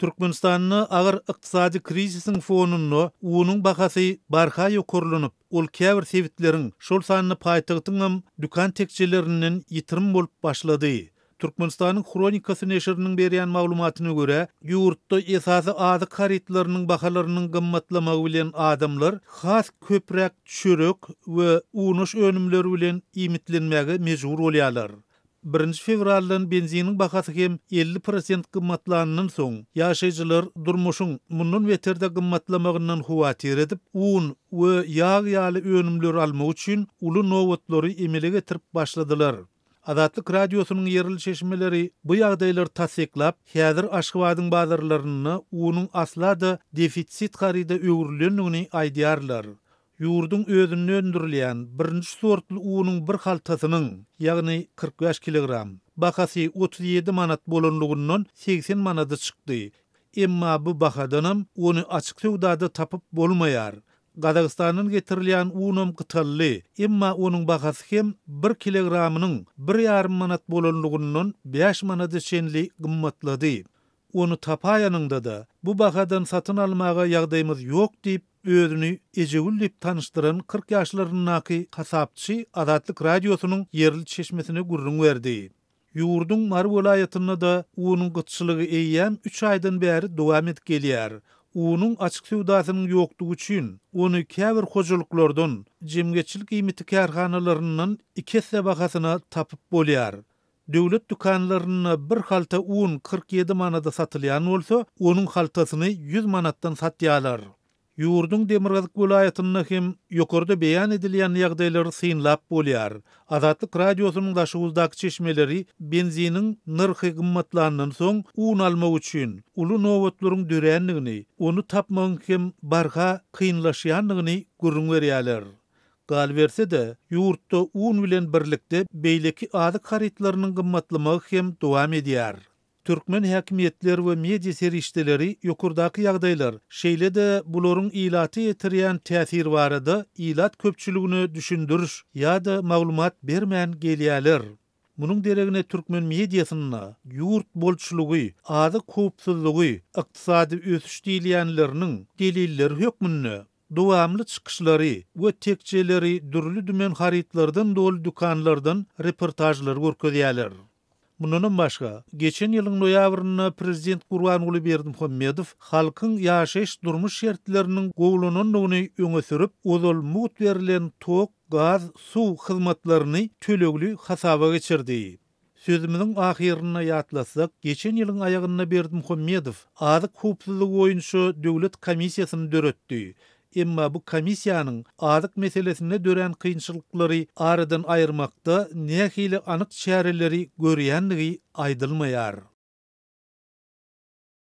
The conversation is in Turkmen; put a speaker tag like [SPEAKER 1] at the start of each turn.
[SPEAKER 1] Türkmenistanda agyr ykdysady krizisiň fonunda unuň bahasy barha ýokarlanyp, ol käbir sebitleriň, şol sanda paýtagtyňam dükan tekjelerinden ýitirim bolup başlady. Türkmenistanyň Hronikasy neşiriniň berýän maglumatyna görä, ýurtda esasy azyk harytlarynyň bahalarynyň gymmatlamagy bilen adamlar has köpräk çörek we unaş önümleri bilen iýmitlenmäge mejbur bolýarlar. Birinji fewraldan benziniň bahasy hem 50 prosent gymmatlanyndan soň, ýaşaýjylar durmuşyň mundan beter-de gymmatlamagyndan howatyr edip, un we ýag ýaly önümleri almak üçin uly nobatlary emele getirip başladylar. Azatlyk Radiosynyň ýerli çeşmeleri bu ýagdaýlary tassyklap, häzir Aşgabadyň bazarlarynda unuň asla-da defisit haryda öwrülendigini aýdýarlar. Ýurduň özünde öndürilýän birinji sortly unuň bir haltasynyň, ýagny 45 kilogram, bahasy 37 manat bolanlygyndan 80 manada çykdy. Emma bu bahadanam ony açyk söwdada tapyp bolmaýar. Gazagystandan getirilýän unam gytaldy, emma onuň bahasy hem bir kilogramynyň bir ýarym manat bolanlygyndan bäş manada çenli gymmatlady. Ony tapaýanyňda-da, bu bahadan satyn almaga ýagdaýymyz ýok diýip, özüni Ejegül diýip tanyşdyran 40 ýaşlaryndaky hasapçy Azatlyk Radiosynyň ýerli çeşmesine gürrüň berdi. Ýurduň Mary welaýatynda-da unuň gytçylygy eýýäm üç aýdan bäri dowam edip gelýär. Unuň açyk söwdasynyň ýokdugy üçin, ony käbir hojalyklardan, jemgyýetçilik iýmiti kärhanalaryndan iki esse bahasyna tapyp bolýar. Döwlet dükanlarynda bir halta un 47 manada satylýan bolsa, onuň haltasyny 100 manatdan satýarlar. Ýurduň demirgazyk welaýatynda hem ýokarda beýan edilýän ýagdaýlary synlap bolýar. Azatlyk Radiosynyň Daşoguzdaky çeşmeleri benziniň nyrhy gymmatlandan soň un almak üçin uly nobatlaryň dörändigini, ony tapmagyň hem barha kynlaşýandygyny gürrüň berýärler. Galyberse-de, ýurtda un bilen birlikde beýleki azyk harytlarynyň gymmatlamagy hem dowam edýär. Türkmen häkimiýetler we media serişdeleri ýokardaky ýagdaýlar, şeýle-de bularyň ilata ýetirýän täsiri barada ilat köpçüligine düşündiriş ýa-da maglumat bermän gelýärler. Munuň deregine türkmen mediasynda ýurt bolçulygy, azyk howpsuzlygy, ykdysady ösüş diýilýänleriniň delilleri hökmünde dowamly çykyşlary we tekjeleri dürli-dümen harytlardan doly dükanlardan reportažlary görkezýärler. Mundanam başga, geçen ýylyň noýabrynda prezident Gurbanguly Berdimuhamedow halkyň ýaşaýyş-durmuş şertleriniň gowulanandygyny öňe sürüp, ozal mugt berlen tok, gaz, suw hyzmatlaryny tölegli hasaba geçirdi. Sözümiziň ahyrynda ýatlatsak, geçen ýylyň aýagynda Berdimuhamedow azyk howpsuzlygy boýunça döwlet komissiýasyny döretdi. Emma bu komissiýanyň azyk meselesinde dörän kynçylyklary aradan aýyrmakda nähili anyk çäreleri görýändigi aýdylmaýar.